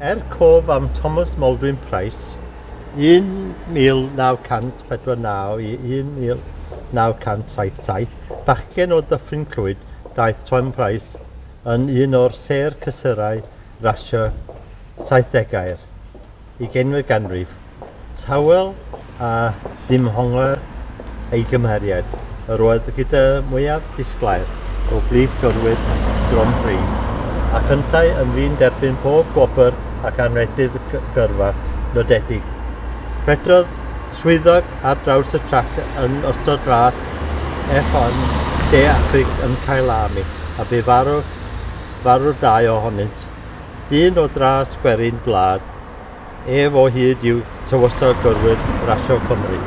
Er cof am Thomas Maldwyn Pryce, 1949 i 1977, bachgen o Ddyffryn Clwyd, daeth Tom Pryce yn un o'r sêr cysurau rasio 70au'r ugeinfed ganrif. Tawel a diymhongar ei gymeriad, yr oedd gyda mwyaf disglair o blith gyrwyr Grand Prix, ac yntau yn fin derbyn pob gwobr ac anrhydedd gyrfa nodedig. Rhedodd swyddog ar draws y trac yn ystod ras F1 De Affrig yn Kyalami, a bu farw'r ddau ohonynt. Dyn o dras gwerin gwlad, ef o hyd yw tywysog gyrwyr rasio Cymru.